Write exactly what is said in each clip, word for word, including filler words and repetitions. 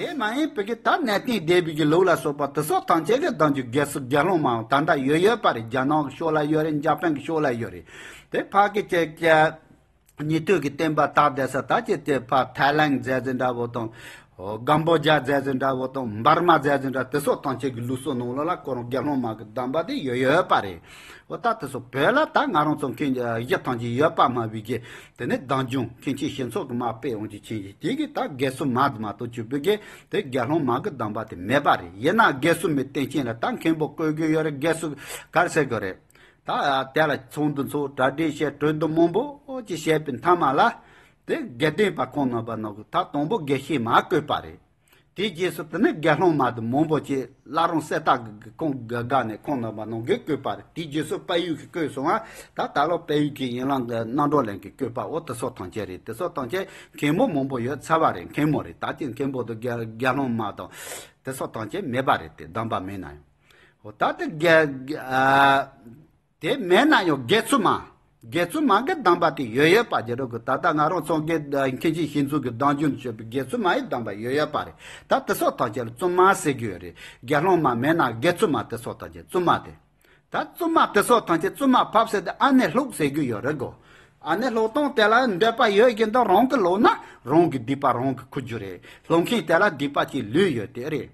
དེ་མ་ཡིན་པའི་གི་ད་གནས་བརྟན་སྡེ་པའི་གི་ལུགས་ལ་སོགས་པ་དེ་སོགས་ཐམས་ཅད་ཀྱི་གདུང་རྒྱུད་དགེ་ཚུལ་དགེ་སློང་མའང་ད་ལྟ་ཡོད་ཡོད་པ་རེད། རྒྱ་ནག་གི་ཕྱོགས་ལ་ཡོད་རེད། འཇར་པན་གྱི་ཕྱོགས་ལ་ཡོད་རེད། དེ་ཕ་གི་ཅེ་ཅེ། ཉན་ཐོས་ཀྱི་བསྟན་པ་དར་བསྡད་ས་ད་ཅི་དེ་ཕར་ཐའི་ལན་མཛད་ཟིན་འདྲ་བོ་དང་། ཀམ་བོ་ཇ་མཛད་ཟིན་འདྲ་བོ་དང་འབར་མ་མཛད་ཟིན་འདྲ་དེ་སོགས་ཐམས་ཅད་ཀྱི་ལུགས་སྲོལ་ནང་ལོགས་ལ་ཁོ་རང་དགེ་སློང་མ་གི་གདམས་པ་དེ་ཡོད་ཡོད་པ་རེད། འོ་ད་དེ་སོགས་བོད་ལ་ད་ང་རང་ཚོ་མཁན་གཞི་ཐམས་ཅད་ཡོད་པ་མ་བི་གི་དེ་ནི་གདུང་རྒྱུད་མཁན་ཆེན་ཞི་འཚོ་གི་མ་དཔེ་འོང་གི་ཆེན་གྱི་དེ་གི་ད་དགེ་ཚུལ་མ་དེ་མ་གཏོགས་ཆུ་བི་གི་དེ་དགེ་སློང་མ་གི་གདམས་པ་དེ་མེད་པ་རེད། ཡིན་ན་དགེ་ཚུལ་མའི་བསྟན་རྐྱེན་ལ་ད་མཁན་པོ་བསྐོས་རྒྱུ་ཡོད་རེད། དགེ་ཚུལ་ག་རེ་ཟེར་དགོས་རེད། ད་དེ་ལ་ཚོགས་འདུ་ཚོགས་གྲ་སྒྲིག་བྱས་གྲོས་བསྡུར་མང་པོ་ཅིག་བྱས་པའི་མཐའ་མ་ལ། དེ་དགེ་ལྡན་པ་ཁོང་རྣམ་པ་ནང་གི་ད་དང་པོ་དགེ་བཤེས་མ་བསྐོས་པ་རེད། དེའི་རྗེས་སུ་དེ་ནས་དགེ་སློང་མ་དེ་མང་པོ་ཅིག་བླ་རུང་གསེར་རྟ་གི་ཁོང་དགའ་དགའ་ནས་ཁོང་རྣམ་པ་ནང་གི་བསྐོས་པ་རེད། དེའི་རྗེས་སུ་དཔལ་ཡུལ་གྱིས་བསྐོས་སོང་བ། ད་ད་ལོ་དཔལ་ཡུལ་གྱི་ཡན་ལག་གི་རྣམ་གྲོལ་གླིང་གིས་བསྐོས་པ། འོ་དེ་སོགས་ཐམས་ཅད་རེད། དེ་སོགས་ཐམས་ཅད་མཁན་པོ་མང་པོ་ཡོད་ཚར་བ་རེད། མཁན་མོ་རེད། ད་ཅི་མཁན་པོ་དང་དགེ་དགེ་སློང་མ་དང་དེ་སོགས་ཐམས་ཅད་མེད་པ་རེད། དེ་གདམས་པ་མེད་ན་ཡང་། འོ་ད་དེ་དགེ་ཨ། དེ་མེད་ན་ཡང་དགེ་ཚུལ་མ། དགེ་ཚུལ་མ་གི་གདམས་པ་དེ་ཡོད་ཡོད་པ་རྒྱལ་རབས་ཀྱི་ད་ལྟ་ང་རང་ཚོ་གི་མཁན་ཆེན་ཞི་འཚོ་གི་གདུང་རྒྱུད་ནས་བྱོན་པའི་དགེ་ཚུལ་མ་ཡི་གདམས་པ་ཡོད་ཡོད་པ་རེད། ད་དེ་སོགས་ཐམས་ཅད་ལ་བཙུན་མ་ཟེར་གྱི་ཡོད་རེད། དགེ་སློང་མ་མེད་ན་དགེ་ཚུལ་མ་དེ་སོགས་ཐམས་ཅད་བཙུན་མ་དེ། ད་བཙུན་མ་དེ་སོགས་ཐམས་ཅད་བཙུན་མ་ཕབ་ཟེར་ཏེ་ཨ་ནེ་ལྷུག་ཟེར་གྱི་ཡོད་རེད་གོ། ཨ་ནེ་ལྷུག་སྟོང་དེ་ལ་འདོད་པ་ཡོད་ཀྱི་འདུག་རང་གི་ལོག་ན་རང་གི་སྡིག་པ་རང་གི་འཁུར་རྒྱུ་རེད། ལྷུག་མཁན་དེ་ལ་སྡིག་པ་ཅིག་ལུས་ཡོད་དེ་རེད།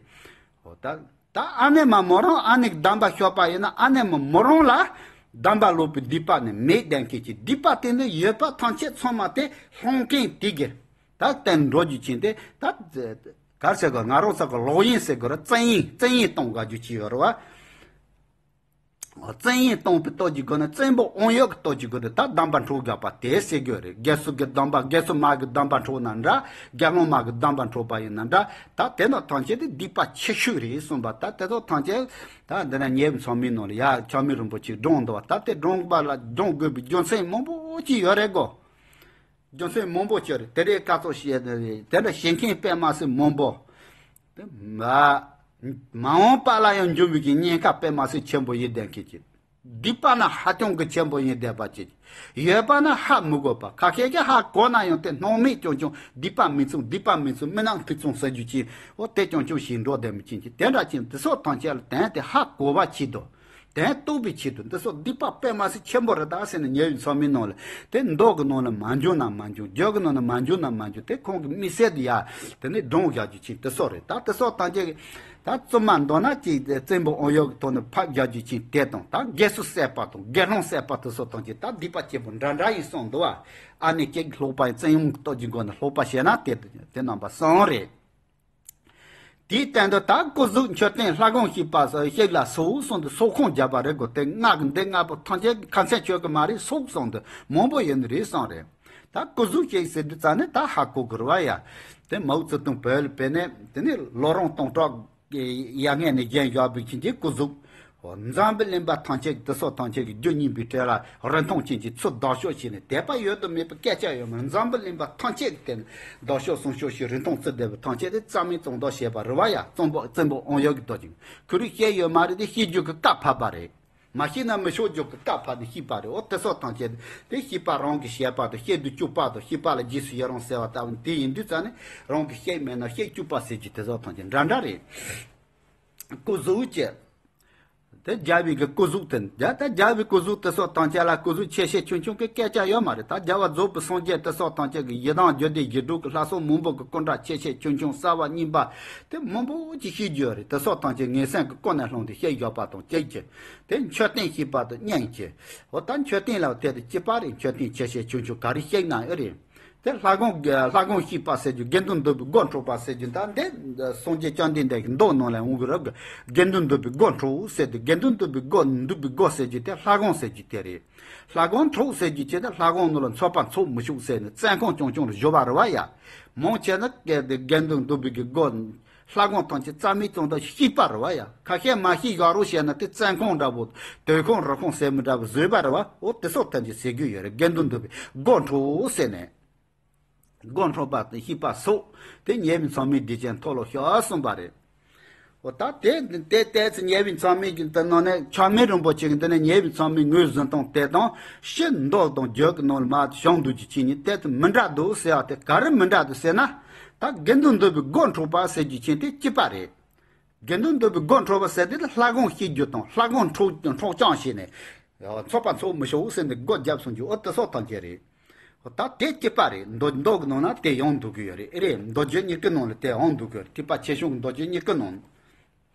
འོ་ད། ད་ཨ་ནེ་མ་མོ་རང་ཨ་ནེ་གི་གདམས་པ་ཤོད་པ་ཡིན་ན་ཨ་ནེ་མ་མོ་རང་ལ་གདམས་པ་ལོག་པའི་སྡིག་པ་ནི་མེད་བསྡད་མཁན་གྱི་སྡིག་པ་དེ་ནི་ཡོད་པ་ཐམས་ཅད་ཚང་མ་དེ་ལྷུག་མཁན་དེ་གི་ད་བསྟན་འགྲོ་རྒྱུ་ཅན་དེ་ད་ག་རེ་ཟེར་དགོས། ང་རང་ཚོ་གི་ལོག་གཡེམ་ཟེར་དགོས་རེད། བཙན་གཡེམ་བཙན་གཡེམ་གཏོང་དགའ་རྒྱུ་ཅིག་ཡོད་རེད་བ། བཙན་གཡེམ་གཏོང་པའི་སྟོབས་ཀྱི་སྒོ་ནས་བཙན་པོ་དབང་ཡོད་ཀྱི་སྟོབས་ཀྱི་སྒོ་ནས་ད་གདམས་པ་འཕྲོག་དགོས་པ་དེ་ཟེར་དགོས་རེད། དགེ་ཚུལ་གྱི་གདམས་པ་དགེ་ཚུལ་མ་གི་གདམས་པ་འཕྲོག་ན་འདྲ། དགེ་སློང་མ་གི་གདམས་པ་འཕྲོག་པ་ཡིན་ན་འདྲ། ད་དེ་དག་ཐམས་ཅད་དེ་སྡིག་པ་ཆེ་ཤོས་རེད་གསུངས་པ། ད་དེ་དག་ཐམས་ཅད་ད་འདི་ན་ཉེ་བའི་མཚམས་མའི་ནང་ལ་ཡ་ཆགས་མེད་རིན་པོ་ཆེས་བགྲངས་འདུག་བ། ད་དེ་བགྲང་པ་ལ་བགྲང་དགོས་པའི་རྒྱུ་མཚན་མང་པོ་ཅིག་ཡོད་རེད་གོ། རྒྱུ་མཚན་མང་པོ་ཅིག་རེད། དེ་རིང་སྐབས་སུ་བཤད་དེ་འདྲ་བཤད་མཁན་དཔེ་མ་སྲིད་མང་པོ། དེ་མ་མ་འོངས་པ་ལ་ཡང་འབྱུང་བའི་གི་ཉེན་ཁ་དཔེ་མ་སྲིད་ཆེན་པོ་ཡིན་བསྡད་མཁན་གྱི། སྡིག་པ་ན་ཧ་ཅང་གི་ཆེན་པོ་ཡིན་བསྡད་པ་ཅིག་ཡོད་པ་ན་ཧ་མི་གོ་བ། ཁ་ཤས་ཀྱིས་ཧ་གོ་ན་ཡང་དེ་སྣང་མེད་ཀྱང་ཀྱང་སྡིག་པ་མི་ཚུགས། སྡིག་པ་མི་ཚུགས། མི་ནག་ཐིག་ཚོང་ཟེར་རྒྱུ་ཅིག་འོ་དེ་ཀྱང་ཀྱང་ཞིག་འགྲོ་བསྡད་མི་ཅན་གྱི་དེ་འདྲ་ཅིག་དེ་སོགས་ཐམས་ཅད་ལ་དོན་དེ་ཧ་གོ་བ་ཆེད་དུ། དོན་རྟོགས་པའི་ཆེད་དུ་འདི་སོགས་སྡིག་པ་དཔེ་མ་སྲིད་ཆེན་པོ་རེད་ད་ཟེར་ནས་ཉེ་བའི་མཚམས་མའི་ནང་ལ་དེ་མདོ་གི་ནང་ལ་མ་འཇུག་ན་མ་འཇུག་རྒྱུད་ཀྱི་ནང་ལ་མ་འཇུག་ན་མ་འཇུག་དེ་ཁོང་གི་དམིགས་བསལ་དུ་ཡ་དེ་ནས་བགྲང་བཞག་རྒྱུ་ཅིག་དེ་སོགས་རེད། ད་དེ་སོགས་ཐམས་ཅད་ཀྱི་ད་བཙུན་མ་མདོར་ན་ཅིག་བཙན་པོ་དབང་ཡོད་ཀྱི་ཐོག་ནས་ཕབ་བཞག་རྒྱུ་ཅིག་དེ་དང་། ད་དགེ་ཚུལ་བསད་པ་དང་དགེ་སློང་བསད་པ་དེ་སོགས་ཐམས་ཅད་ད་སྡིག་པ་ཆེན་པོ་འདྲ་འདྲ་ཡིན་གསུངས་འདུག་བ། ཨ་ནེ་ཁྱེད་ཀྱིས་ལྷག་པ་ཡིན། བཙན་གཡེམ་གྱི་སྟོབས་ཀྱི་སྒོ་ནས་ལྷག་པ་བྱས་ན་དེ་དེ་རྣམ་པ་གསུམ་རེད། དེའི་སྟེང་དུ་ད་སྐུ་གཟུགས་མཆོད་རྟེན་ལྷ་ཁང་བཞེངས་པ་སོགས་གཤེགས་ལ་སོགས་གསུངས་ཏེ་སོགས་ཁང་བརྒྱབ་པ་རེད་གོ། དེ་སྔགས་འདི་ལྔ་པོ་ཐམས་ཅད་ཁ་མཚན་ཆོད་ཀྱི་མ་རེད་སོགས་གསུངས་ཏེ་མང་པོ་ཡོད་ནི་རེད་གསུངས་རེད། ད་སྐུ་གཟུགས་གཤེགས་ཟེར་དུས་ཙ་ནས་ད་ཧ་གོ་དགོས་རེད་བ་ཡ། དེ་མའོ་ཙེ་ཏུང་བོད་ལ་ཕེབས་ནས་དེ་ནས་ལོ་རིམ་སྟོང་ཕྲག་ཡ་ངས་ནས་བཞེངས་བཞག་པའི་ཁྱིམ་གྱི་སྐུ་གཟུགས། འོ། འཛམ་བུ་གླིང་པ་ཐམས་ཅད་ཀྱི་དེ་སོགས་ཐམས་ཅད་ཀྱི་རྒྱུ་གཉིས་པའི་གྲས་ལ་རིན་ཐང་ཅན་གྱི་ཚུལ་བདག་སྐྱོང་བྱས་ནས་དད་པ་ཡོད་དུ་མེད་པའི་སྐད་ཆ་ཡོད་མ་རེད། འཛམ་བུ་གླིང་པ་ཐམས་ཅད་ཀྱི་དེ་ནས་བདག་སྐྱོང་སྲུང་སྐྱོང་བྱས་རིན་ཐང་བརྩི་བསྡད་པ་ཐམས་ཅད་དེ་རྩ་མེད་བཙོང་བཟློག་བྱས་པ་རེད་བ་ཡ། བཙན་པོ་བཙན་པོ་དབང་ཡོད་ཀྱི་དོ་ཅིག་ཁོ་རང་བཤད་ཡོད་མ་རེད་དེ་བཤད་རྒྱུ་གི་བཀའ་ཕབ་པ་རེད། མ་བཤད་ན་མི་ཆོག་རྒྱུ་གི་བཀའ་ཕབ་ནས་བཤད་པ་རེད། འོ་དེ་སོགས་ཐམས་ཅད་དེ་བཤད་པ་རང་གི་བཤད་པ་དང་བཤད་དུ་བཅུག་པ་དང་བཤད་པ་ལ་རྗེས་སུ་ཡི་རང་ཟེར་བ་ལྟ་བུ་དེ་ཡིན་དུས་ཙ་ནས་རང་གི་བཤད་མེད་ན་བཤད་བཅུག་པ་ཟེར་རྒྱུ་དེ་སོགས་ཐམས་ཅད་འདྲ་འདྲ་རེད། སྐུ་གཟུགས་ཀྱི། དེ་རྒྱལ་བའི་གི་སྐུ་གཟུགས་དེ་རྒྱ་ད་རྒྱལ་བའི་སྐུ་གཟུགས་དེ་སོགས་ཐམས་ཅད་ལ་སྐུ་གཟུགས་ཆེ་ཆེ་ཆུང་ཆུང་གི་སྐད་ཆ་ཡོད་མ་རེད། ད་རྒྱལ་བ་རྫོགས་པའི་སངས་རྒྱས་དེ་སོགས་ཐམས་ཅད་ཀྱི་ཡི་དམ་རྒྱུད་སྡེ་ཡིག་དྲུག་གི་ལྷ་ཚོགས་མང་པོ་གི་སྐུ་འདྲ་ཆེ་ཆེ་ཆུང་ཆུང་གསར་བ་རྙིང་པ་དེ་མང་པོ་ཅིག་བཤད་རྒྱུ་ཡོད་རེད། དེ་སོགས་ཐམས་ཅད་ངན་སེམས་ཀྱི་ཀུན་ནས་བསླངས་ཏེ་བཤད་བཞག་པ་དང་གཅིག་གྱུར། དེ་མཆོད་རྟེན་བཤད་པ་དང་གཉིས་ཀྱི། འོ་ད་མཆོད་རྟེན་ལ་དེ་དང་གཅིག་པ་རེད། མཆོད་རྟེན་ཆེ་ཆེ་ཆུང་ཆུང་ག་རེ་བཤད་ན་ཨེ་རེད། དེ་ལྷ་ཁང་གི་ལྷ་ཁང་བཤིག་པ་ཟེར་རྒྱུ། དགེ་འདུན་འདུས་པའི་སྒོ་འཕྲོག་པ་ཟེར་རྒྱུ། ད་འདི་སངས་རྒྱས་བཅོམ་ལྡན་འདས་ཀྱི་མདོ་ནང་ལ་འོང་གི་རེད། དགེ་འདུན་འདུས་པའི་སྒོ་འཕྲོག་ཟེར་ཏེ། དགེ་འདུན་འདུས་པའི་སྒོ་འདུས་པའི་སྒོ་ཟེར་རྒྱུ་དེ་ལྷ་ཁང་ཟེར་རྒྱུ་དེ་རེད། ལྷ་ཁང་འཕྲོག་ཟེར་རྒྱུ་ཅེ་ད་ལྷ་ཁང་ནང་ལ་ཚོགས་པ་འཚོགས་མི་ཆོག་ཟེར་ནས་བཙོན་ཁང་རྐྱང་རྐྱང་ལ་བཞག་པ་རེད་བ་ཡ། མང་ཆེ་ན་གལ་ཏེ་དགེ་འདུན་འདུས་པའི་གི་སྒོ་ལྷ་ཁང་ཐམས་ཅད་རྩ་མེད་བཙོང་ད་བཤིག་པ་རེད་བ་ཡ། ཁ་ཤས་མ་བཤིག་བཞག་རོགས་བྱས་ན་དེ་བཙོན་ཁང་འདྲ་བོ་དོས་ཁང་རུ་ཁང་ཟེར་མི་འདྲ་བོ་བཟོས་པ་རེད་བ། འོ་དེ་སོགས་ཐམས་ཅད་ཟེར་རྒྱུ་ཡོད་རེད། དགེ་འདུན་འདུས་པའི་སྒོ་འཕྲོག་ཟེར་ནས། སྒོ་འཕྲོག་པ་དང་བཤིག་པ་སོགས་དེ་ཉེ་བའི་མཚམས་མའི་སྡིག་ཅན་མཐོལ་ལོ་བཤགས་གསུངས་པ་རེད། འོ་ད་དེ་དེ་ལྟས་ཚེ་ཉེ་བའི་མཚམས་མེད་ཀྱི་དེ་ནང་ནས་ཆགས་མེད་རིན་པོ་ཆེ་གི་འདི་ནས་ཉེ་བའི་མཚམས་མེད་ངོས་བཟུང་སྟངས་དེ་དང་ཕྱི་མདོ་དང་རྒྱུད་ཀྱི་ནང་ལ་མ་བྱུང་འདུག་ཀྱི་ཆོས་ཉིད་དེ་ཚོ་མི་འདྲ་འདུག་ཟེར་བ་དེ་ག་རེ་མི་འདྲ་འདུག་ཟེར་ན། ད་དགེ་འདུན་འདུས་པའི་སྒོ་འཕྲོག་པ་ཟེར་རྒྱུ་ཆོས་དེ་གཅིག་པ་རེད། དགེ་འདུན་འདུས་པའི་སྒོ་འཕྲོག་པ་ཟེར་དེ་ལ་ལྷ་སྒོམ་བྱེད་རྒྱུ་དང་ལྷ་སྒོམ་འཕྲོག་འཕྲོག་བཅོམ་བྱས་ནས་ཚོགས་པ་འཚོགས་མི་ཆོག་ཟེར་ནས་སྒོ་བརྒྱབ་སོང་རྒྱུ་འོ་དེ་སོགས་ཐམས་ཅད་རེད། འོ་ད་དེ་གཅིག་པ་རེད། མདོ་མདོ་གི་ནང་ན་དེ་ཡང་འདུག་གི་ཡོད་རེད། ཨེ་རེད། མདོ་རྒྱུད་གཉིས་ཀའི་ནང་ལ་དེ་ཡང་འདུག་གི་ཡོད་རེད། ཐེག་པ་ཆེ་ཆུང་གི་མདོ་རྒྱུད་གཉིས་ཀའི་ནང་།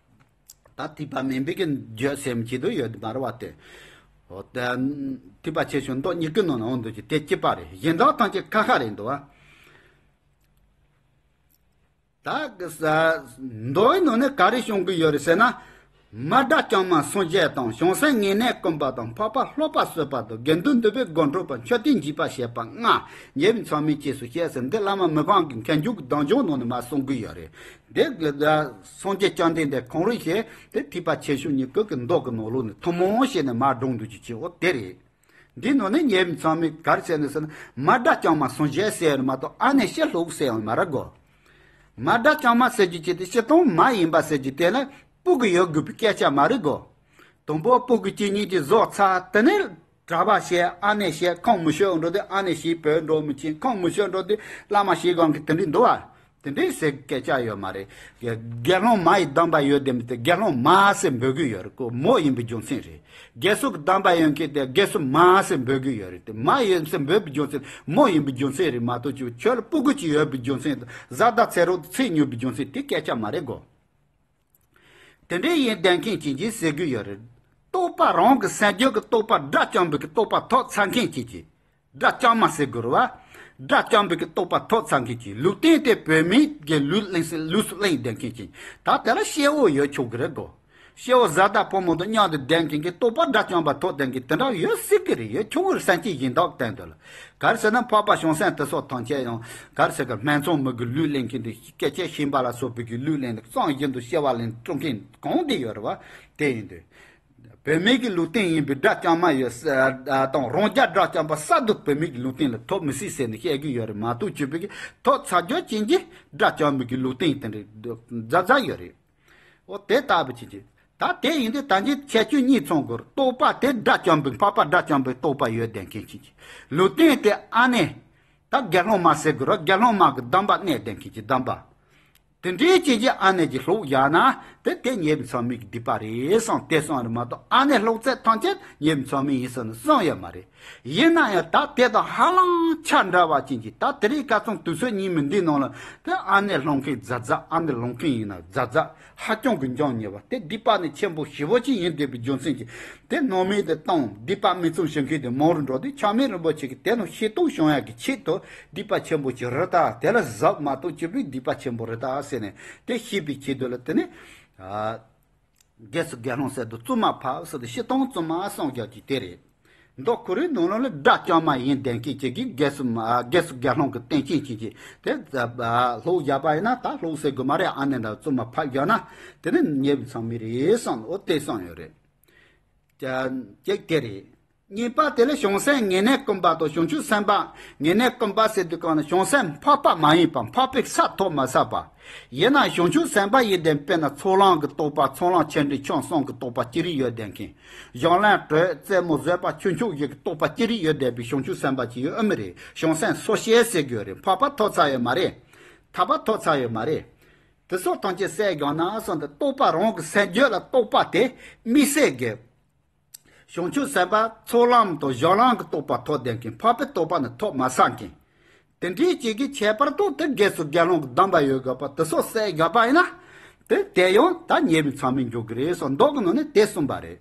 ད་ཐེག་པ་དམན་པའི་གི་རྒྱུད་སེམས་ཀྱི་དུ་ཡོད་མ་རེད་བ་དེ། འོ་ད་ཐེག་པ་ཆེ་ཆུང་མདོ་གཉིས་ཀའི་ནང་ན་འོང་འདུག་ཀྱི་དེ་གཅིག་པ་རེད། གཞན་དག་ཐམས་ཅད་ཁ་ཁ་རེད་འདུག་བ། ད་གི་ས་མདོའི་ནང་ནས་ག་རེ་བྱུང་གི་ཡོད་རེད་ཟེར་ན། མ་དགྲ་བཅོམ་མ་སངས་རྒྱས་དང་བྱང་སེམས་ངེས་གནས་ཀུན་པ་དང་འཕགས་པ་ལྷག་པ་བསད་པ་དང་དགེ་འདུན་འདུས་པའི་སྒོ་འཕྲོག་པ་མཆོད་རྟེན་འཇིག་པ་བྱེད་པ་ལྔ་ཉེ་བའི་མཚམས་མེད་ཅེས་སུ་བཤད་ཟེར་འདི་བླ་མ་མི་ཕམ་གྱི་མཁས་འཇུག་གི་གདམས་ལྗོངས་ནང་ནས་མར་གསུང་གི་ཡོད་རེད། འདི་གི་སངས་རྒྱས་བཅོམ་ལྡན་འདས་གང་རུང་ཞིག་དེ་ཐེག་པ་ཆེ་ཆུང་གཉིས་ཀ་གི་མདོ་གི་ནང་ལོགས་ནས་ཐུན་མོང་བྱས་ནས་མར་བསྒྲེངས་འདུག་ཀྱི་ཆོས་འོ་དེ་རེད། འདི་ནང་ནས་ཉེ་བའི་མཚམས་མེད་ག་རེ་བྱས་ནས་ཟེར་ན་མ་དགྲ་བཅོམ་མ་སངས་རྒྱས་ཟེར་ཡོད་མ་གཏོགས་ཨ་ནེ་ཕྱི་ལོགས་ཟེར་ཡང་མ་རེད་གོ། མ་དགྲ་བཅོམ་མ་ཟེར་རྒྱུ་ཅི་སྟེ་སྤྱིར་བཏང་མ་ཡིན་པ་ཟེར་རྒྱུ་དེ་ལ་སྤུ་གུ་ཡོད་དགོས་པའི་སྐད་ཆ་མ་རེད་གོ། དང་པོ་སྤུ་གུ་གཅིག་གཉིས་ཀྱི་བཟོ་ཚར་དེ་ནས་གྲྭ་པ་བྱས་ཨ་ནེ་བྱས་ཁོང་མི་ཤོད་འགྲོ་དུས་ཨ་ནེ་བྱས་བོད་འགྲོ་མི་ཕྱིན། ཁོང་མི་ཤོད་འགྲོ་དུས་བླ་མ་བྱས་སྒང་གི་དེ་འདྲས་འདུག་བ། དེ་འདྲའི་ཟེར་སྐད་ཆ་ཡོད་མ་རེད། དགེ་སློང་མ་ཡི་སྡོམ་པ་ཡོད་དེ་མི་དེ་དགེ་སློང་མ་ཟེར་འབོད་ཀྱི་ཡོད་རེད་ཀོ། མོ་ཡིན་པའི་རྒྱུ་མཚན་རེད། དགེ་ཚུལ་གྱི་སྡོམ་པ་ཡོད་མཁན་དེ་དགེ་ཚུལ་མ་ཟེར་འབོད་ཀྱི་ཡོད་རེད་དེ་མ་ཡིན་ཟེར་འབོད་པའི་རྒྱུ་མཚན་མོ་ཡིན་པའི་རྒྱུ་མཚན་རེད་མ་གཏོགས་ཁྱོད་ཁྱོད་ལ་སྤུ་གུ་ཅིག་ཡོད་པའི་རྒྱུ་མཚན་དང་བཟའ་ཟླ་ཚེ་རོགས་དང་ཚེ་ཉུང་པའི་རྒྱུ་མཚན་དེ་སྐད་ཆ་མ་རེད་གོ། དེ་འདྲའི་ཡིན་བསྡད་མཁན་ཅིག་གིས་ཟེར་གྱི་ཡོད་རེད། རྟོགས་པ་རང་གི་སེམས་རྒྱུད་ཀྱི་རྟོགས་པ་དགྲ་བཅོམ་པའི་གི་རྟོགས་པ་ཐོབ་ཚར་མཁན་ཅིག་གིས། དགྲ་བཅོམ་མ་ཟེར་དགོས་རེད་བ། དགྲ་བཅོམ་པའི་གི་རྟོགས་པ་ཐོབ་ཚར་མཁན་ཅིག་ལུགས་བསྟན་དེ་བུད་མེད་ཀྱི་ལུགས་ལེན་ལུགས་སུ་ལེན་བསྡད་མཁན་ཅིག་ད་དེ་ལ་སྐྱེ་བོ་ཡོད་ཆོག་གི་རེད་གོ། སྐྱེ་བོ་བཟའ་ཟླ་ཕོ་མོ་དང་མཉམ་དུ་བསྡད་མཁན་གྱི་རྟོགས་པ་དགྲ་བཅོམ་པ་ཐོབ་བསྡད་མཁན་དེ་འདྲ་ཡོད་སྲིད་ཀྱི་རེད། ཡོད་ཆོག་གི་རེད། སེམས་ཅན་གཞན་དག་སྟེང་དུ་ལ། ག་རེ་ཟེར་ན་འཕགས་པ་བྱང་སེམས་དེ་སོགས་ཐམས་ཅད་ཡང་ག་རེ་ཟེར་གི་སྨད་འཚོང་མི་གི་ལུགས་ལེན་མཁན་དེ་སྐད་ཆ་ཤེས་པ་ལ་སོགས་པའི་གི་ལུགས་ལེན་དེ་གཙང་བཞིན་དུ་སྐྱེ་བ་ལེན་སྤྲོད་མཁན་གང་དེ་ཡོད་རེད་བ། དེ་ཡིན་དུས། བུད་མེད་ཀྱི་ལུགས་བསྟན་ཡིན་པའི་དགྲ་བཅོམ་མ་ཡོད་ས་དང་རང་རྒྱལ་དགྲ་བཅོམ་པ་གསར་དུ་བུད་མེད་ཀྱི་ལུགས་བསྟན་ལ་ཐོབ་མི་སྲིད་ཟེར་ནས་བཤད་ཀྱི་ཡོད་རེད་མ་གཏོགས་བཅོས་པའི་གི་ཐོབ་ཚར་རྒྱུ་ཅན་གྱི་དགྲ་བཅོམ་པའི་གི་ལུགས་བསྟན་དེ་འདྲ་མཛའ་མཛའ་ཡོད་རེད། འོ་དེ་ལྟ་བུ་ཅན་གྱི་ད་དེ་ཡིན་དུས་ད་གིན་ཁྱད་ཆོས་གཉིས་མཚུངས་དགོས་རེད། རྟོགས་པ་དེ་དགྲ་བཅོམ་པའི་འཕགས་པ་དགྲ་བཅོམ་པའི་རྟོགས་པ་ཡོད་བསྡད་མཁན་ཅན་གྱི་ལུགས་བསྟན་དེ་ཨ་ནེ། ད་དགེ་སློང་མ་ཟེར་དགོས་རེད། དགེ་སློང་མ་གི་སྡོམ་པ་གནས་བསྡད་མཁན་གྱི་སྡོམ་པ། དེ་འདྲའི་ཅན་གྱི་ཨ་ནེ་གྱི་ལུགས་བཞག་ན་དེ་དེ་ཉེ་བའི་མཚམས་མེད་ཀྱི་སྡིག་པ་རེད་བསམ་དེ་བསམ་རེད་མ་གཏོགས་ཨ་ནེ་ལུགས་ཚད་ཐམས་ཅད་ཉེ་བའི་མཚམས་མེད་ཡིན་བསམ་ནས་བསམ་ཡོད་མ་རེད། ཡིན་ན་ཡང་ད་དེ་དང་ཧ་ལམ་ཆ་འདྲ་བ་ཅན་གྱི་ད་དེ་རིང་ཁ་སང་དུས་ཚོད་ཉིན་མོ་འདིའི་ནང་ལ་དེ་ཨ་ནེ་སློང་མཁན་མཛའ་མཛའ། ཨ་ནེ་སློང་མཁན་ཡིན་ན་མཛའ་མཛའ། ཧ་ཅང་གི་འཇོན་ཉེ་བ་དེ་སྡིག་པ་ནི་ཆེན་པོ་ཞེ་པོ་ཅིག་ཡིན་བསྡད་པའི་རྒྱུ་མཚན་གྱིས་དེ་སྣང་མེད་དུ་བཏང་། སྡིག་པ་མི་བཙུན་ཞིག་གིས་དེ་མང་རུ་འགྲོ་དུས་ཆགས་མེད་རིན་པོ་ཆེ་གིས་དེ་རྣམས་ཤེས་རྟོགས་བྱུང་ཡག་གི་ཆེད་དུ་སྡིག་པ་ཆེན་པོ་ཞིག་རེད་ད། དེ་ལ་གཟབ་མ་གཏོགས་སྤྱོད་པའི་སྡིག་པ་ཆེན་པོ་རེད་ད་ཟེར་ནས་དེ་ཤེས་པའི་ཆེད་དུ་ལ་དེ་ནི་ཨ་རྒྱལ་སྲས་དགེ་སློང་གསེར་དུ་བཙུན་མ་ཕབ་ཟེར་དུས་སྤྱིར་བཏང་བཙུན་མ་གསུང་རྒྱག་གི་དེ་རེད། མདོ་ཁོ་རའི་ནང་ལོགས་ལ་དགྲ་བཅོམ་མ་ཡིན་བསྡད་མཁན་ཅིག་གིས་རྒྱལ་སྲས་མ་རྒྱལ་སྲས་དགེ་སློང་གི་རྟེན་ཅན་ཅིག་གིས་དེ་ལུགས་བཞག་པ་ཡིན་ན་ད་ལུགས་ཟེར་དགོས་མ་རེད། ཨ་ནེ་འདྲ་བཙུན་མ་ཕབ་བཞག་ན་དེ་ནི་ཉེ་བའི་མཚམས་མེད་རེད་བསམ། འོ་དེ་བསམ་ཡོད་རེད། ཅིག་དེ་རེད། གཉིས་པ་དེ་ལ་བྱང་སེམས་ངེས་གནས་ཀུན་པ་དང་བྱང་ཆུབ་སེམས་དཔའ། ངེས་གནས་ཀུན་པ་ཟེར་དུས་གང་ལ་བྱང་སེམས་འཕགས་པ་མ་ཡིན་པ་འཕགས་པའི་ས་ཐོབ་མ་ཟད་པ། ཡིན་ན་བྱང་ཆུབ་སེམས་དཔའ་ཡིན་ཏེ་དཔེར་ན་ཚོགས་ལམ་གྱི་རྟོགས་པ་ཚོགས་ལམ་ཆེ་འབྲིང་ཆུང་གསུམ་གྱི་རྟོགས་པ་ཅི་རིགས་ཡོད་བསྡད་མཁན། གཞན་ལམ་དྲོད་རྩེ་མོ་བཟོད་པ་ཆོས་མཆོག་བཞི་གི་རྟོགས་པ་ཅི་རིགས་ཡོད་བསྡད་པའི་བྱང་ཆུབ་སེམས་དཔའ་ཅིག་ཡོད་ཨེ་མི་རེད། བྱང་སེམས་སོ་སྐྱེ་ཟེར་གྱི་ཡོད་རེད། འཕགས་པ་ཐོབ་ཚར་ཡོད་མ་རེད། ཐར་པ་ཐོབ་ཚར་ཡོད་མ་རེད། དེ་སོགས་ཐམས་ཅད་བསལ་རྒྱག་ན་གསུངས་ཏེ་རྟོགས་པ་རང་གི་སེམས་རྒྱུད་ལ་རྟོགས་པ་དེ་དམིགས་བསལ་གྱི། བྱང་ཆུབ་སེམས་དཔའ་ཚོགས་ལམ་དང་གཞན་ལམ་གྱི་རྟོགས་པ་ཐོབ་བསྡད་མཁན་འཕགས་པའི་རྟོགས་པ་ནི་ཐོབ་མ་ཚར་མཁན། དེ་འདྲའི་ཅིག་གིས་ཁྱད་པར་དུ་དེ་རྒྱལ་སྲས་དགེ་སློང་གི་སྡོམ་པ་ཡོད་དགོས་པ་དེ་སོགས་བསལ་རྒྱག་པ་ཡིན་ན། དེ་དེ་ཡང་ད་ཉེ་བའི་མཚམས་མེད་འཇོག་གི་རེད་སོགས་མདོ་གི་ནང་ནས་དེ་གསུངས་པ་རེད།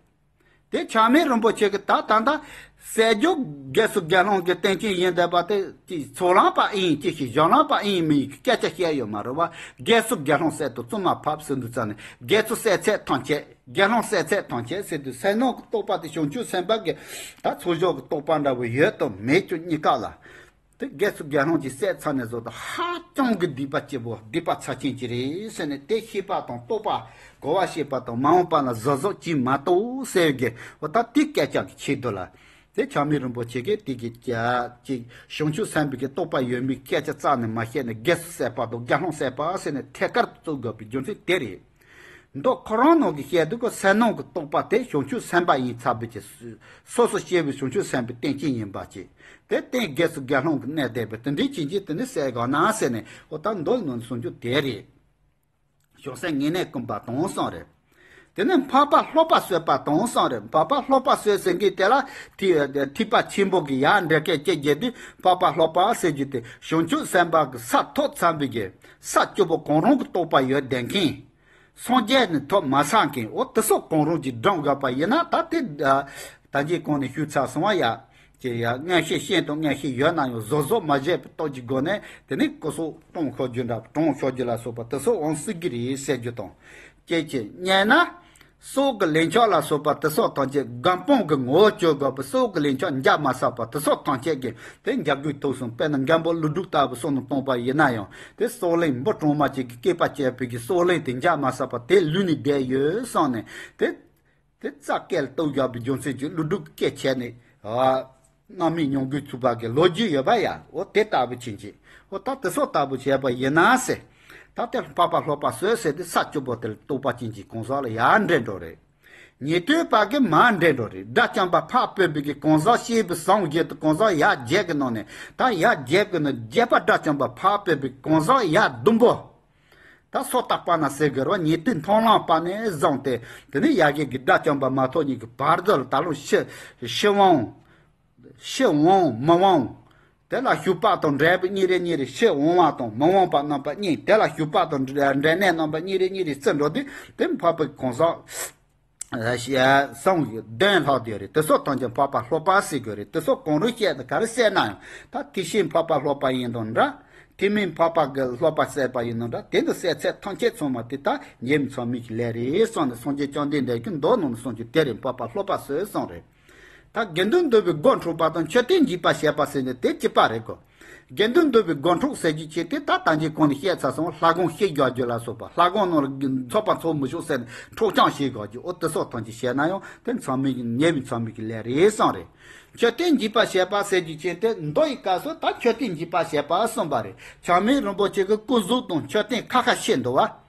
དེ་ཆགས་མེད་རིན་པོ་ཆེ་གིས་ད་ད་ད་སྲས་ཇོ་རྒྱལ་སྲས་དགེ་སློང་གི་རྟེན་ཅན་ཡིན་བསྡད་པ་དེ་ཅིག་ཚོགས་ལམ་པ་ཨེ་ཡིན་ཅི་ཞིག་གཞན་ལམ་པ་ཨེ་ཡིན་མིན་གྱི་སྐད་ཆ་བཤད་ཡོད་མ་རེད་བ། རྒྱལ་སྲས་དགེ་སློང་གསེར་དུ་བཙུན་མ་ཕབ་ཟེར་དུས་ཙམ་ནས་རྒྱལ་སྲས་གསེར་ཚད་ཐམས་ཅད་དགེ་སློང་གསེར་ཚད་ཐམས་ཅད་ཟེར་དུས་སེམས་ནང་གི་རྟོགས་པ་དེ་བྱང་ཆུབ་སེམས་དཔའ་གི་ད་ཚོགས་ཞུགས་ཀྱི་རྟོགས་པ་འདྲ་བོ་ཡོད་དང་མེད་ཀྱང་གཉིས་ཀ་ལ། དེ་རྒྱལ་སྲས་དགེ་སློང་གི་སྲས་ཚར་ནས་བཟུང་སྟེ་ཧ་ཅང་གི་སྡིག་པ་སྐྱེ་བོ་སྡིག་པ་ཚབས་ཆེན་གྱི་རེད་ཟེར་ནས་དེ་ཤེས་པ་དང་རྟོགས་པ་གོ་བ་ཤེས་པ་དང་མ་འོངས་པ་ལ་གཟབ་གཟབ་བྱེད་མ་གཏོགས་ཟེར་གི་འོ་ད་དེ་སྐད་ཆ་གི་ཆེད་དུ་ལ། དེ་ཆགས་མེད་རིན་པོ་ཆེ་གིས་དེ་གི་ཅིག་བྱང་ཆུབ་སེམས་དཔའི་གི་རྟོགས་པ་ཡོད་མེད་སྐད་ཆ་རྩ་ནས་མ་བཤད་ནས་རྒྱལ་སྲས་གསེར་པ་དང་དགེ་སློང་གསེར་པ་ཟེར་ནས་ཐད་ཀར་དུ་བཙུགས་དགོས་པའི་རྒྱུ་མཚན་དེ་རེད། མདོ་ཁོ་རང་ནང་གི་བཤད་དུས་ཀྱི་སེམས་ནང་གི་རྟོག་པ་དེ་བྱང་ཆུབ་སེམས་དཔའ་ཡིན་ཚར་བའི་ཀྱི། སོ་སོ་སྐྱེ་བོའི་བྱང་ཆུབ་སེམས་དཔའི་རྟེན་ཅན་ཡིན་པ་ཅིག་དེ་རྟེན་རྒྱལ་སྲས་དགེ་སློང་གི་གནས་བསྡད་པའི་དེ་འདྲའི་ཅན་གྱི་དེ་ནི་སེལ་དགོས་ན་ཟེར་ནས། འོ་ད་མདོ་ནང་གསུང་རྒྱུ་དེ་རེད། བྱང་སེམས་ངེས་གནས་ཀུན་སྤངས་དང་གསུངས་རེད། དེ་ནས་འཕགས་པ་ལྷོག་པ་གསོད་པ་དང་གསུངས་རེད། འཕགས་པ་ལྷོག་པ་གསོད་ཟེར་མཁན་དེ་ལ་ཐེག་ཐེག་པ་ཆེན་པོ་གི་ཡར་འགྲེལ་སྐད་ཅིག་བརྒྱབ་དུས། འཕགས་པ་ལྷོག་པ་ཟེར་རྒྱུ་དེ་བྱང་ཆུབ་སེམས་དཔའ་གི་ས་ཐོབ་ཚར་བའི་གི་ས་བཅུ་པོ་གང་རུང་གི་རྟོགས་པ་ཡོད་བསྡད་མཁན། སངས་རྒྱས་ནི་ཐོབ་མ་ཚར་མཁན། འོ་དེ་ཚོ་གང་རུང་གི་བགྲང་དགོས་པ་ཡིན་ན། ད་དེ་ད་གིན་གོང་ནས་ཞུས་ཚར་སོང་བ་ཡ། ཀྱི་ཡ་མངོན་ཤེས་ཤིན་ཏུ་མངོན་ཤེས་ཡོད་ན་ཡང་གཟབ་གཟབ་མ་བྱས་པའི་སྟོབས་ཀྱི་སྒོ་ནས་དེ་ནི་སྐུ་སྲོག་གཏོང་ཤོར་རྒྱུ་འདྲ། གྲོངས་ཤོར་རྒྱུ་ལ་སོགས་པ་དེ་ཚོ་འོང་སྲིད་ཀྱི་རེད་ཟེར་རྒྱུ་དང་། ཀྱེ་ཀྱེ་སྙེད་ན། སྲོག་གི་ལན་ཆགས་ལ་སོགས་པ་དེ་ཚོ་ཐམས་ཅད་སྒོམ་སྤང་གི་ངོ་བོ་སྤྱོད་དགོས་པའི་སྲོག་གི་ལན་ཆགས་འཇགས་མ་ཚར་བ་དེ་ཚོ་ཐམས་ཅད་ཀྱི་དེ་འཇགས་དགོས་ཐུག་སོང་། དཔེར་ན་མགོན་པོ་ཀླུ་སྒྲུབ་ལྟ་བུ་སོགས་ནས་བཏང་པ་ཡིན་ན་ཡང་། དེ་སྲོག་ལན་འབུ་གྲང་མོ་ཅིག་གི་བསྐལ་པ་བཅད་པའི་གི་སྲོག་ལན་དེ་འཇགས་མ་ཚར་བ་དེ་ལུས་ནས་བསྡད་ཡོད་བསམ་ནས། དེ་དེ་རྩ་སྐལ་གཏུགས་བཞག་པའི་རྒྱུ་མཚན་གྱིས་ཀླུ་སྒྲུབ་སྐད་བྱས་ནས། ཨ། རྣམ་སྨིན་མྱོང་དགོས་ཚུགས་པ་གི་ལོ་རྒྱུས་ཡོད་པ་ཡ། འོ་དེ་ལྟ་བུ་ཕྱིན་ཆད། འོ་ད་དེ་ཚོ་ལྟ་བུ་བྱས་པ་ཡིན་ན་ཟེར། ད་དེ་འཕགས་པ་ལྷོག་པ་གསོད་ཟེར་དེ་ས་བཅུ་པོ་དེ་ལ་རྟོགས་པ་ཅན་གྱི་གང་ཟག་ལ་ཡར་འདྲེན་འགྲོ་རེད། ཉན་ཐོས་པ་གི་མར་འདྲེན་འགྲོ་རེད། དགྲ་བཅོམ་པ་འཕགས་བོད་པའི་གི་གང་ཟག་སྐྱེས་བུ་བཟང་བརྒྱད་དེ་གང་ཟག་ཡ་བརྒྱད་ཀྱི་ནང་ནས། ད་ཡ་བརྒྱད་ཀྱི་ནང་བརྒྱད་པ་དགྲ་བཅོམ་པ་འཕགས་བོད་པའི་གང་ཟག་ཡ་བདུན་པོ། ད་སོ་ཏ་པ་ན་ཟེར་དགོས་རེད་བ། ཉན་ཐོས་མཐོང་ལམ་པ་ནས་བཟུང་སྟེ། དེ་ནས་ཡ་གི་གི་དགྲ་བཅོམ་པ་མ་ཐོབ་གཉིས་ཀྱི་བར་དུ་ལ་ད་ལོ་ཕྱིར་ཕྱིར་འོང་། ཕྱིར་འོང་མི་འོང་། དེ་ལ་ཞུགས་པ་དང་འབྲས་བུ་གཉིས་རེ་གཉིས་རེ་ཕྱིར་འོང་བ་དང་མི་འོང་བ་རྣམ་པ་གཉིས། དེ་ལ་ཞུགས་པ་དང་འབྲས་གནས་རྣམ་པ་གཉིས་རེ་གཉིས་རེ་བརྩི་འགྲོ་དུས། དེ་འཕགས་པའི་གང་ཟག་ཨ་ཞེས་གསུངས་ཡོད། དོན་ལྷག་བསྡད་རེད། དེ་སོགས་ཐམས་ཅད་འཕགས་པ་ལྷོག་པ་ཟེར་དགོས་རེད། དེ་སོགས་གང་རུང་བཤད་དེ་ག་རེ་བཤད་ན་ཡང་། ད་ཐེག་ཆེན་འཕགས་པ་ལྷོག་པ་ཡིན་དང་འདྲ། ཐེག་དམན་འཕགས་པ་གི་ལྷོག་པ་བཤད་པ་ཡིན་དང་འདྲ། དེ་འདི་བཤད་ཚད་ཐམས་ཅད་ཚང་མ་དེ་ད་ཉེས་དམིགས་མཚམས་མེད་ཀྱི་ལས་རེད་གསུངས་ནས། སངས་རྒྱས་བཅོམ་ལྡན་འདས་ཀྱིས་མདོ་ནང་ནས་གསུངས་རྒྱུ་དེ་རེད། འཕགས་པ་ལྷོག་པ་གསོད་གསུངས་རེད། ད་དགེ་འདུན་འདུལ་བའི་སྒོ་འཕྲོག་པ་དང་མཆོད་རྟེན་འཇིག་པར་བྱེད་པ་ཟེར་ནས་དེ་གཅིག་པ་རེད་གོ། དགེ་འདུན་འདུལ་བའི་སྒོ་འཕྲོག་ཟེར་རྒྱུ་ཅིག་དེ་ད་ད་གིན་གོང་ནས་བཤད་ཚར་སོང་། ལྷ་ཁང་བཤིག་རྒྱག་རྒྱུ་ལ་སོགས་པ། ལྷ་ཁང་ནང་ལ་ཚོགས་པ་འཚོགས་མི་ཆོག་ཟེར་ནས་འཕྲོག་བཅོམ་བྱེད་དགོས་རྒྱུ། འོ་དེ་སོགས་ཐམས་ཅད་བྱས་ན་ཡང་དེ་མཚམས་མེད་ཀྱི་ཉེས་དམིགས་མཚམས་མེད་ཀྱི་ལས་རེད་གསུངས་རེད། མཆོད་རྟེན་འཇིག་པར་བྱེད་པ་ཟེར་རྒྱུ་ཅིག་དེ་མདོ་ཡི་སྐབས་སུ་ད་མཆོད་རྟེན་འཇིག་པར་བྱེད་པ་གསུངས་པ་རེད། ཆགས་མེད་རིན་པོ་ཆེ་གི་སྐུ་གཟུགས་དང་མཆོད་རྟེན་ཁ་ཁ་ཕྱེ་འདུག་བ།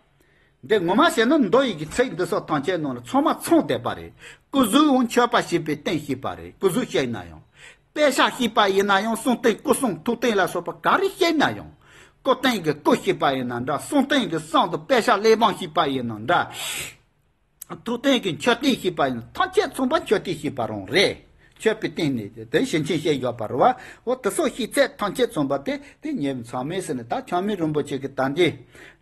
འདི་ངོ་མ་བཤད་ན་མདོ་ཡི་གི་ཚིག་འདི་སོགས་ཐམས་ཅད་ནང་ལ་ཚང་མ་ཚང་བསྡད་པ་རེད། སྐུ་གཟུགས་འོང་མཆོད་པ་བྱེད་པའི་རྟེན་བཤིག་པ་རེད། སྐུ་གཟུགས་བཤིག་ན་ཡང་། དཔེ་ཆ་བཤིག་པ་ཡིན་ན་ཡང་། གསུང་རྟེན་སྐུ་གསུང་ཐུགས་རྟེན་ལ་སོགས་པ་ག་རེ་བཤིག་ན་ཡང་། སྐུ་རྟེན་གྱི་སྐུ་བཤིག་པ་ཡིན་ན་འདྲ། གསུང་རྟེན་གྱི་གསུང་དང་དཔེ་ཆ་གླེགས་བམ་བཤིག་པ་ཡིན་ན་འདྲ། ཐུགས་རྟེན་གྱི་མཆོད་རྟེན་བཤིག་པ་ཡིན་ན། ཐམས་ཅད་ཚང་མ་མཆོད་རྟེན་བཤིག་པ་རང་རེད། མཆོད་པའི་རྟེན་ནི་དེ་ཞིང་ཆེན་བཤད་ཡོད་པ་རེད་བ། འོ་དེ་སོགས་བཤིག་ཚད་ཐམས་ཅད་མཚོན་པ་དེ་དེ་ཉེས་པའི་མཚམས་མེད་ཟེར་ནས། ད་ཆགས་མེད་རིན་པོ་ཆེ་གི་ད་འདི་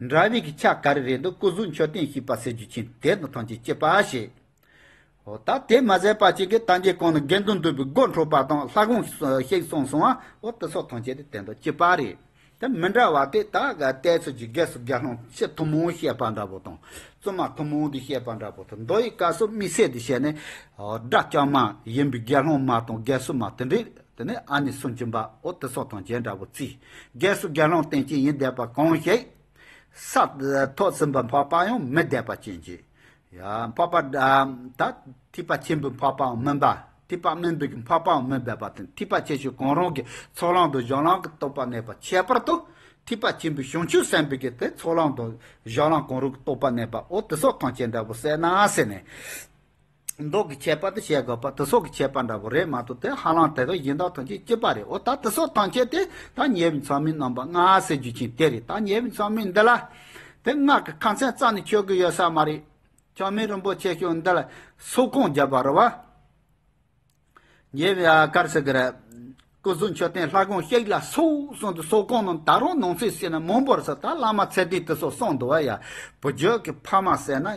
འདྲ་བའི་གི་ཆ་ག་རེ་རེད་འདུག་སྐུ་གཟུགས་མཆོད་རྟེན་བཤིག་པ་ཟེར་རྒྱུ་ཅན་དེ་དང་ཐམས་ཅད་གཅིག་པ་ཞེས། འོ་ད་དེ་མ་ཟད་པ་ཅིག་གི་ད་འདི་གོང་ནས་དགེ་འདུན་འདུལ་བའི་སྒོ་འཕྲོག་པ་དང་ལྷ་ཁང་བཤིག་གསུངས་སོང་བ། འོ་དེ་སོགས་ཐམས་ཅད་དེ་དེ་དང་གཅིག་པ་རེད། དེ་མི་འདྲ་བ་དེ་ད་ག་ལྟས་ཚོད་ཀྱི་རྒྱལ་སྲས་དགེ་སློང་ཆེས་ཐུན་མོང་བཤད་པ་འདྲ་པོ་དང་། བཙུན་མ་ཐུན་མོང་དུ་བཤད་པ་འདྲ་པོ་དང་། མདོ་ཡི་སྐབས་སུ་དམིགས་བསལ་དུ་བཤད་ནས་དགྲ་བཅོམ་མ་ཡིན་པའི་དགེ་སློང་མ་དང་དགེ་ཚུལ་མ་དེ་འདྲས། དེ་ནས་ཨ་ནེ་སུམ་ཅུ་པ། འོ་དེ་སོགས་དང་བཅས་འདྲ་པོ་བརྩི། རྒྱལ་སྲས་དགེ་སློང་རྟེན་ཅན་ཡིན་བསྡད་པ་གང་ཞིག་ས་ཐོབ་ཟིན་པ་འཕགས་པ་ཡང་མི་བསྡད་པ་ཅན་གྱི། ཡ། འཕགས་པ་ད་ཐེག་པ་ཆེན་པོའི་འཕགས་པའང་མིན་པ། ཐེག་པ་དམན་པའི་འཕགས་པའང་མི་འབད་པ་དང་། ཐེག་པ་ཆེ་ཤོས་གང་རུང་གི་ཚོགས་ལམ་དང་སྦྱོར་ལམ་གྱི་རྟོགས་པ་གནས་པ་ཁྱད་པར་དུ། ཐེག་པ་ཆེན་པོའི་བྱང་ཆུབ་སེམས་དཔའི་གི་དེ་ཚོགས་ལམ་དང་སྦྱོར་ལམ་གང་རུང་གི་རྟོགས་པ་གནས་པ། འོ་དེ་སོགས་ཐམས་ཅད་འདྲ་པོ་ཟེར་ན་ཟེར་ནས། མདོ་གི་ཁྱད་པར་དུ་བཤད་དགོས་པ་དེ་སོགས་ཀྱི་ཁྱད་པར་འདྲ་པོ་རེད་མ་གཏོགས། དེ་ཧ་ལམ་དེ་དག་གཞན་དག་ཐམས་ཅད་གཅིག་པ་རེད། འོ་ད་དེ་སོགས་ཐམས་ཅད་དེ་ད་ཉེས་པའི་མཚམས་མེད་རྣམ་པ་ལྔ་ཟེར་རྒྱུ་ཅན་དེ་རེད། ད་ཉེས་པའི་མཚམས་མེད་འདི་ལ་དེ་ལྔ་གི་ཁ་མཚོན་རྩ་ནས་ཆོད་གི་ཡོད་ས་མ་རེད། ཆགས་མེད་རིན་པོ་ཆེ་ཤོས་འདི་ལ་སོགས་གང་བརྒྱབ་པ་རེད་བ། ཉེ་བའི་ཨ་གར་ཟེར་གི་རེད། སྐུ་གཟུགས་མཆོད་རྟེན་ལྷ་ཁང་བཤིག་ལ་སོགས་གསུངས་ཏེ། སོགས་གང་རྣམས་ད་རུང་ནང་གསེས་ཟེར་ན་མང་པོར་ཟེར། ད་བླ་མ་ཚད་ལྡན་དེ་ཚོ་གསུངས་འདུག་བ་ཡ། བུ་རྒྱུད་ཀྱི་ཕ་མ་ཟེར་ན་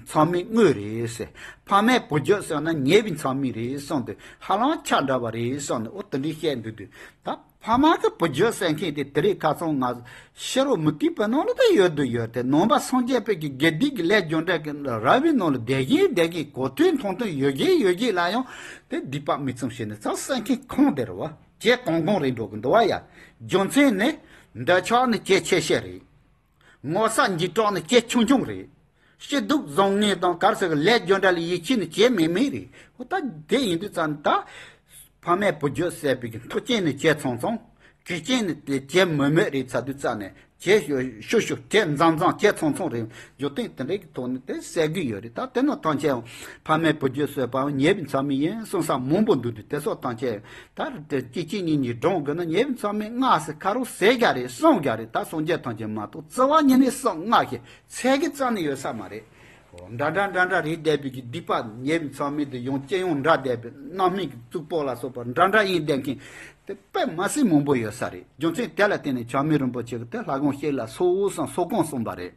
མཚམས་མེད་དངོས་རེད་ཟེར། ཕ་མའི་བུ་རྒྱུད་ཟེར་ན་ཉེས་པའི་མཚམས་མེད་རེད་གསུངས་ཏེ། ཧ་ལམ་ཆ་འདྲ་བ་རེད་གསུངས་ནས། འོ་དེ་འདྲའི་བཤད་འདུག་དུས་ད། ཕ་མ་གི་བུ་རྒྱུད་ཟེར་མཁན་དེ་དེ་རིང་ཁ་སང་ང་ཕྱི་རོལ་མུ་སྟེགས་པའི་ནང་ལ་ད་ཡོད་དུ་ཡོད་དེ། ནང་པ་སངས་རྒྱས་པའི་གི་དགེ་སྡིག་གི་ལས་རྒྱུ་འབྲས་ཀྱི་ར་བའི་ནང་ལ་བསྡད་བཞིན་བསྡད་བཞིན་གོ་ཐོས་མཐོང་ཐོས་ཡོད་བཞིན་ཡོད་བཞིན་ལ་ཡང་དེ་སྡིག་པ་མི་བཙུན་བྱས་ནས་ཙང་ཟེར་མཁན་ཁོང་དེ་རེད་བ། བྱས་གང་གང་རེད་འགྲོ་གི་འདུག་བ་ཡ། རྒྱུ་མཚན་ནི་འདོད་ཆགས་ནི་ཇེ་ཆེ་ཤོས་རེད། ངོ་ཚ་འཇིགས་སྐྲག་ནི་ཇེ་ཆུང་ཆུང་རེད། སྐྱིད་སྡུག་བཟང་ངན་དང་གར་ཟེར་གི་ལས་རྒྱུ་འབྲས་ལ་ཡིད་ཆེས་ནི་ཇེ་མེད་མེད་རེད། འོ་ད་དེ་ཡིན་དུས་ཙང་ད། ཕ་མའི་བུ་རྒྱུད་ཟེར་བའི་གི་མཐུ་རྐྱེན་ནི་ཇེ་ཚང་ཚང་། གུས་རྐྱེན་ནི་དེ་ཇེ་མོད་མོད་རེད་ཚར་དུས་ཙང་ནས། བྱས་ཤོ་ཤོ་ཤོ་བྱས་མཛང་མཛང་བྱས་ཚོང་ཚོང་རེད། རྒྱུ་མཚན་དེ་འདྲའི་གི་ཐོག་ནས་དེ་བཤད་གི་ཡོད་རེད། ད་དེ་ནང་ཐམས་ཅད་ཕ་མས་བུ་རྒྱུད་གསོས་པའམ་ཉེས་པའི་མཚམས་མེད་ཡིན་གསུང་ས་མང་པོ་འདུག་དུས་དེ་སོགས་ཐམས་ཅད་ད་གཅིག་གཅིག་གཉིས་གཉིས་སྒྲུང་དགོས་ན་ཉེས་པའི་མཚམས་མེད་ལྔ་ཟེར་ཁ་རོག་ཟེར་རྒྱ་རེད། གསུང་རྒྱ་རེད། ད་སངས་རྒྱས་ཐམས་ཅད་མ་གཏོགས་རྩ་བ་ཉིད་ནས་གསུང་ལྔ་ཞེས་ཚད་ཀྱི་རྩ་ནས་ཡོད་ས་མ་རེད། འདྲ་འདྲ་འདྲ་འདྲ་རེད་བསྡད་པའི་གི་སྡིག་པ་ཉེས་པའི་མཚམས་མེད་དུ་ཡང་སྤྱི་ཡོངས་འདྲ་བསྡད་པའི་རྣམ་སྨིན་གྱི་གཙུག་ཕུད་ལ་སོགས་པ་འདྲ་འདྲ་ཡིན་བསྡད་མཁན་དེ་དཔེ་མ་སྲིད་མང་པོ་ཡོད་ས་རེད། རྒྱུ་མཚན་དེ་ལ་བརྟེན་ནས་བྱམས་མེད་རིན་པོ་ཆེ་གིས་དེ་ལྷ་སྒོམ་གཤེགས་ལ་སོགས་སམ་སོགས་གང་གསུངས་པ་རེད།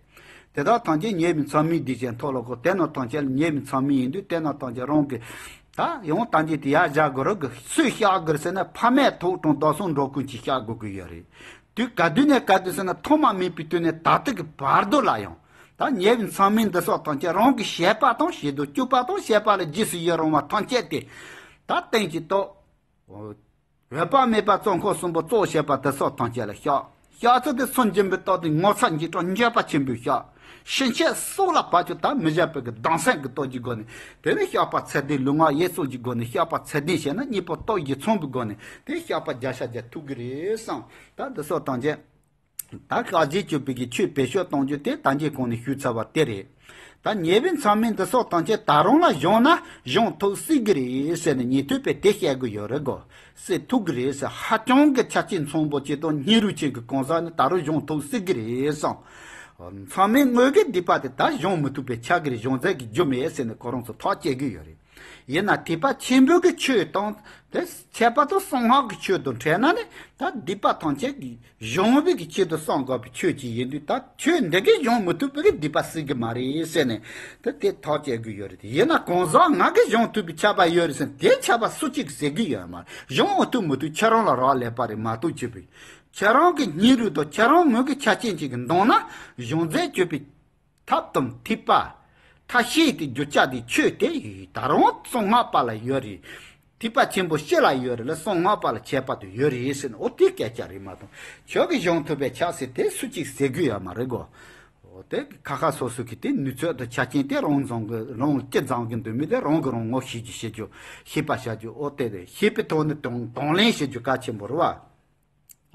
དེ་དག་ཐམས་ཅད་ཉེས་པའི་མཚམས་མེད་སྡིག་ཅན་མཐོལ་ལོ་བཀོད། དེ་རྣམས་ཐམས་ཅད་ལ་ཉེས་པའི་མཚམས་མེད་ཡིན་དུས་དེ་རྣམས་ཐམས་ཅད་རང་གི་ད་ཡང་ད་འདི་དེ་ཡར་བཞག་དགོས་རོགས་གི་སུས་བཤགས་དགོས་རེད་ཟེར་ན་ཕ་མས་ཐོག་དྲུང་བདག་སྲུང་འགྲོ་ཀུན་གྱིས་བཤགས་དགོས་ཀྱི་ཡོད་རེད། དུས་ག་དུས་ནས་ག་དུས་ཟེར་ན་ཐོག་མ་མེད་པའི་དུས་ནས་ད་ལྟ་གི་བར་དོ་ལ་ཡང་ད་ཉེས་པའི་མཚམས་མེད་འདི་སོགས་ཐམས་ཅད་རང་གི་བྱས་པ་དང་བྱེད་དུ་བཅུག་པ་དང་བྱས་པ་ལ་རྗེས་སུ་ཡི་རང་བ་ཐམས་ཅད་དེ་ད་རྟེན་གྱི་ཐོག་འོད་དཔག་མེད་པ་གཙོ་འཁོར་གསུམ་པོ་གཙོ་བྱས་པ་དེ་སོགས་ཐམས་ཅད་ལ་བཤགས། བཤགས་ཚུལ་དེ་སུན་འབྱིན་པའི་སྟོབས་དེ་ངོ་ཚ་འཇིགས་སྐྲག་འགྱོད་པ་ཆེན་པོས་བཤགས། ཕྱིན་ཆད་སྲོག་ལ་བབ་ཀྱང་ད་མི་བཞག་པའི་གི་སྡང་སེམས་ཀྱི་སྟོབས་ཀྱི་སྒོ་ནས་དེ་ནས་བཤགས་པ་ཚད་ལྡན། ལུས་ངག་ཡིད་གསུམ་གྱི་སྒོ་ནས་བཤགས་པ་ཚད་ལྡན་བྱས་ན་གཉེན་པོ་སྟོབས་ཀྱིས་མཚོན་པའི་སྒོ་ནས་དེ་བཤགས་པ་བརྒྱ་ཆ་བརྒྱ་ཐུབ་ཀྱི་རེད་བསམ། ད་འདི་སོགས་ཐམས་ཅད་ད་བཤགས་བྱེད་སྤྱོད་པའི་གི་ཆོས་བེད་སྤྱོད་གཏོང་རྒྱུ་དེ་ད་གིན་གོང་ནས་ཞུས་ཚར་བ་དེ་རེད། ད་ཉེས་པའི་མཚམས་མེད་འདི་སོགས་ཐམས་ཅད་ད་རུང་ལ་སྦྱངས་ན་སྦྱོང་ཐུབ་སྲིད་ཀྱི་རེད་ཟེར་ནས་ཉན་ཐོས་པས་དེ་བཤད་ཀྱི་ཡོད་རེད་གོ། སྲིད་ཐུབ་ཀྱི་རེད་ཟེར། ཧ་ཅང་གི་ཆ་རྐྱེན་ཚང་པོ་ཅིག་དང་སྙིང་རུས་ཅན་གྱི་གང་ཟག་ནི་ད་རུང་སྦྱོང་ཐུབ་སྲིད་ཀྱི་རེད་བསམ། མཚམས་མེད་དངོས་ཀྱི་སྡིག་པ་དེ་ད་སྦྱོང་མི་ཐུབ་པའི་ཆགས་ཀྱི་རེད། སྦྱོང་ཚད་ཀྱི་རྒྱུ་མེད་ཟེར་ནས་ཁོ་རང་ཚོ་ཐག་བཅད་ཀྱི་ཡོད་རེད། ཡིན་ན་ཐེག་པ་ཆེན་པོའི་གི་ཆོས་དང་དེ་ཁྱད་པར་དུ་གསང་སྔགས་ཀྱི་ཆོས་དང་འཕྲད་ན་ནི་ད་སྡིག་པ་ཐམས་ཅད་ཀྱི་སྦྱོང་བའི་གི་ཆེད་དུ་བསམ་དགོས་པའི་ཆོས་ཅིག་ཡིན་དུས་ད་ཆོས་འདི་གིས་སྦྱོང་མི་ཐུབ་པའི་གི་སྡིག་པ་སྲིད་ཀྱི་མ་རེད་ཟེར་ནས་ད་དེ་ཐག་བཅད་དགོས་ཡོད་རེད། ཡིན་ན་གང་ཟག་ང་གིས་སྦྱོང་ཐུབ་པའི་ཆད་པ་ཡོད་རེད་ཟེར་ན་དེ་ཆད་པ་སུ་གཅིག་གིས་ཟེར་གི་ཡོད་མ་རེད། སྦྱོང་མི་ཐུབ་མི་ཐུབ་ཁྱེད་རང་ལ་རག་ལས་པ་རེད་མ་གཏོགས་ཅི་བས། ཁྱེད་རང་གི་སྙིང་རུས་དང་ཁྱེད་རང་ངོས་ཀྱི་ཆ་རྐྱེན་ཅིག་གི་འདང་ན་སྦྱོང་ཚད་སྤྱོད་པའི་ཐབས་དང་ཐེག་པ། ཐབས་ཤེས་དེ་རྒྱུ་ཆ་དེ་ཆོས་དེ་ད་རུང་གསང་སྔགས་པ་ལ་ཡོད་རེད། ཐེག་པ་ཆེན་པོ་སྤྱི་ལ་ཡོད་རེད་ལ་གསང་སྔགས་པ་ལ་ཁྱད་པར་དུ་ཡོད་རེད་ཟེར་ན་ཨོ་དེ་སྐད་ཆ་རེད་མ་གཏོགས་ཁྱོད་ཀྱིས་སྦྱོང་ཐུབ་པའི་ཆ་ཟེར་དེ་སུ་གཅིག་ཟེར་རྒྱུ་ཡོད་མ་རེད་གོ། ཨོ་དེ་ཁ་ཁ་སོ་སོ་གི་དེ་ནུས་ཚོད་དང་ཆ་རྐྱེན་དེ་རང་འཛོམས་གི་རང་ལ་ཅི་འཛོམས་གི་འདུག་མི་དེ་རང་གི་རང་ངོ་ཤེས་རྒྱུ་ཤེས་རྒྱུ་ཤེས་པ་བྱ་རྒྱུ་ཨོ་དེ་རེད། ཤེས་པའི་ཐོག་ནས་དང་དང་ལེན་བྱེད་རྒྱུ་གལ་ཆེན་པོ་རེད་བ།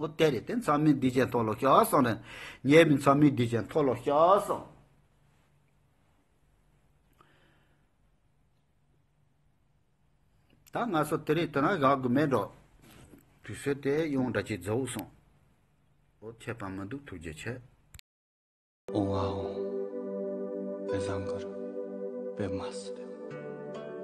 ཨོ་དེ་རེད། དེ་མཚམས་མེད་སྡིག་ཅན་མཐོལ་ལོ་བཤགས་སོང་རེད། ཉེས་པའི་མཚམས་མེད་སྡིག་ཅན་མཐོལ་ལོ་བཤགས་སོང་། ད་ང་ཚོ་དེ་རིང་དེ་ན་བཞག་དགོས་མེད་འགྲོ། དུས་ཚོད་དེ་ཡོང་འདྲ་ཅིག་རྫོགས་སོང་། ཨོ་ཁྱད་པར་མི་འདུག་ཐུགས་རྗེ་ཆེ། ཨོང་ཨ་ཨོང་། བེ་བཟང་གུ་རུ། བེ་མ་སི་བེ།